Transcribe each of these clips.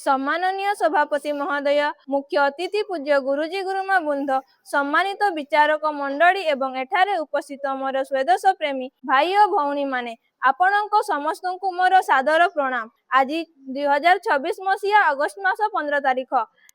ସମ୍ମାନନୀୟ ସଭାପତି ମହୋଦୟ, ମୁଖ୍ୟ ଅତିଥି ପୂଜ୍ୟ ଗୁରୁଜୀ ଗୁରୁମା ବୃନ୍ଦ, ସମ୍ମାନିତ ବିଚାରକ ମଣ୍ଡଳୀ ଏବଂ ଏଠାରେ ଉପସ୍ଥିତ ମୋର ସ୍ୱଦେଶ ପ୍ରେମୀ ଭାଇ ଓ ଭଉଣୀମାନେ, ଆପଣଙ୍କ ସମସ୍ତଙ୍କୁ ମୋର ସାଦର ପ୍ରଣାମ। ଆଜି 2026 ମସିହା ଅଗଷ୍ଟ ମାସ 15 ତାରିଖ।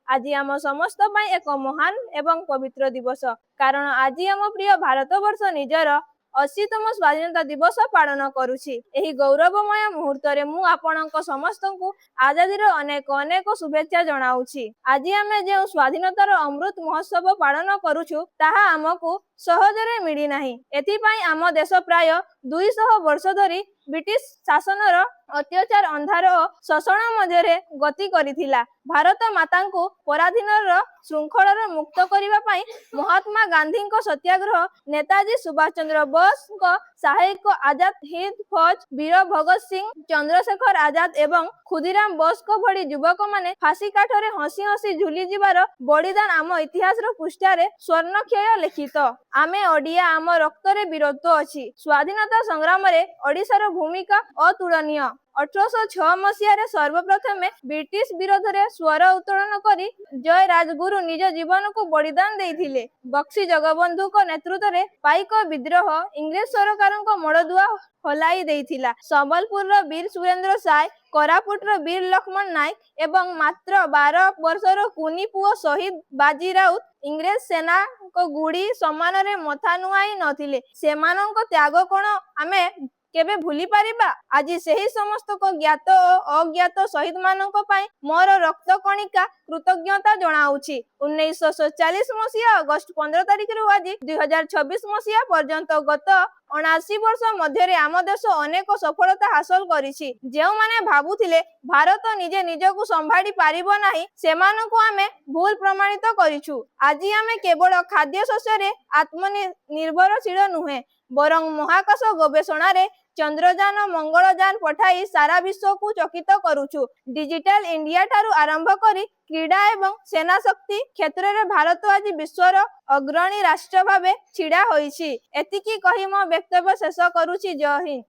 ଆଜି ଆମ ସମସ୍ତ ପାଇଁ ଏକ ମହାନ ଏବଂ ପବିତ୍ର ଦିବସ, କାରଣ ଆଜି ଆମ ପ୍ରିୟ ଭାରତବର୍ଷ ନିଜର 80ତମ ସ୍ୱାଧୀନତା ଦିବସ ପାଳନ କରୁଛି। ଏହି ଗୌରବମୟ ମୁହୂର୍ତ୍ତରେ ମୁଁ ଆପଣଙ୍କ ସମସ୍ତଙ୍କୁ ଆଜାଦିର ଅନେକ ଅନେକ ଶୁଭେଚ୍ଛା ଜଣାଉଛି। ଆଜି ଆମେ ଯେଉଁ ସ୍ୱାଧୀନତାର ଅମୃତ ମହୋତ୍ସବ ପାଳନ କରୁଛୁ, ତାହା ଆମକୁ ସହଜରେ ମିଳିନାହିଁ। ଏଥିପାଇଁ ଆମ ଦେଶ ପ୍ରାୟ 200 ବର୍ଷ ଧରି ବ୍ରିଟିଶ ଶାସନର ଅତ୍ୟାଚାର, ଅନ୍ଧାର ଓ ଶୋଷଣ ମଧ୍ୟରେ ଗତି କରିଥିଲା। ଭାରତ ମାତାଙ୍କୁ ପରାଧୀନର ଶୃଙ୍ଖଳରୁ ମୁକ୍ତ କରିବା ପାଇଁ ମହାତ୍ମା ଗାନ୍ଧୀଙ୍କ ସତ୍ୟାଗ୍ରହ, ନେତାଜୀ ସୁଭାଷ ଚନ୍ଦ୍ର ବୋଷଙ୍କ ସାହସିକ ଆଜାଦ ହିନ୍ଦ ଫୌଜ, ବୀର ଭଗତ ସିଂ, ଚନ୍ଦ୍ରଶେଖର ଆଜାଦ ଏବଂ ଖୁଦିରାମ ବୋଷଙ୍କ ଭଳି ଯୁବକମାନେ ଫାଶୀ କାଠରେ ହସି ହସି ଝୁଲି ଯିବାର ବଳିଦାନ ଆମ ଇତିହାସର ପୃଷ୍ଠାରେ ସ୍ୱର୍ଣ୍ଣାକ୍ଷରରେ ଲିଖିତ। ଆମେ ଓଡ଼ିଆ, ଆମ ରକ୍ତରେ ବୀରତ୍ୱ ଅଛି। ସ୍ୱାଧୀନତା ସଂଗ୍ରାମରେ ଓଡ଼ିଶାର ଭୂମିକା ଅତୁଳନୀୟ। 1806 ମସିହାରେ ସର୍ବପ୍ରଥମେ ବ୍ରିଟିଶ ବିରୋଧରେ ସ୍ୱର ଉତ୍ତୋଳନ କରି ଜୟ ରାଜଗୁରୁ ନିଜ ଜୀବନକୁ ବଳିଦାନ ଦେଇଥିଲେ। ବକ୍ସି ଜଗବନ୍ଧୁଙ୍କ ନେତୃତ୍ୱରେ ପାଇକ ବିଦ୍ରୋହ ଇଂରେଜ ସରକାରଙ୍କ ମୂଳଦୁଆ ହଲାଇ ଦେଇଥିଲା। ସମ୍ବଲପୁରର ବୀର ସୁରେନ୍ଦ୍ର ସାଏ, କୋରାପୁଟର ବୀର ଲକ୍ଷ୍ମଣ ନାୟକ ଏବଂ ମାତ୍ର 12 ବର୍ଷର କୁନି ପୁଅ ଶହୀଦ ବାଜି ରାଉତ ଇଂରେଜ ସେନାଙ୍କ ଗୁଳି ସମ୍ମୁଖରେ ମଥା ନୁଆଁଇ ନଥିଲେ। ସେମାନଙ୍କ ତ୍ୟାଗ କଣ ଆମେ କେବେ ଭୁଲି ପାରିବା? ଆଜି ସେହି ସମସ୍ତ ଜ୍ଞାତ ଓ ଅଜ୍ଞାତ ଶହୀଦମାନଙ୍କ ପାଇଁ ମୋର ରକ୍ତ କଣିକା କୃତଜ୍ଞତା ଜଣାଉଛି। 1947 ମସିହା ଅଗଷ୍ଟ 15 ତାରିଖରୁ ଆଜି 2026 ମସିହା ପର୍ଯ୍ୟନ୍ତ ଗତ 79 ବର୍ଷ ମଧ୍ୟରେ ଆମ ଦେଶ ଅନେକ ସଫଳତା ହାସଲ କରିଛି। ଯେଉଁମାନେ ଭାବୁଥିଲେ ଭାରତ ନିଜେ ନିଜକୁ ସମ୍ଭାଳି ପାରିବ ନାହିଁ, ସେମାନଙ୍କୁ ଆମେ ଭୁଲ ପ୍ରମାଣିତ କରିଛୁ। ଆଜି ଆମେ କେବଳ ଖାଦ୍ୟ ଶସ୍ୟରେ ଆତ୍ମନିର୍ଭରଶୀଳ ନୁହେଁ, ବରଂ ମହାକାଶ ଗବେଷଣାରେ ଚନ୍ଦ୍ରଯାନ, ମଙ୍ଗଳଯାନ ପଠାଇ ସାରା ବିଶ୍ୱକୁ ଚକିତ କରୁଛୁ। ଡିଜିଟାଲ ଇଣ୍ଡିଆ ଠାରୁ ଆରମ୍ଭ କରି କ୍ରୀଡ଼ା ଏବଂ ସେନା ଶକ୍ତି କ୍ଷେତ୍ରରେ ଭାରତ ଆଜି ବିଶ୍ୱର ଅଗ୍ରଣୀ ରାଷ୍ଟ୍ର ଭାବେ ଛିଡ଼ା ହୋଇଛି। ଏତିକି କହି ମୋ ବକ୍ତବ୍ୟ ଶେଷ କରୁଛି। ଜୟ ହିନ୍ଦ।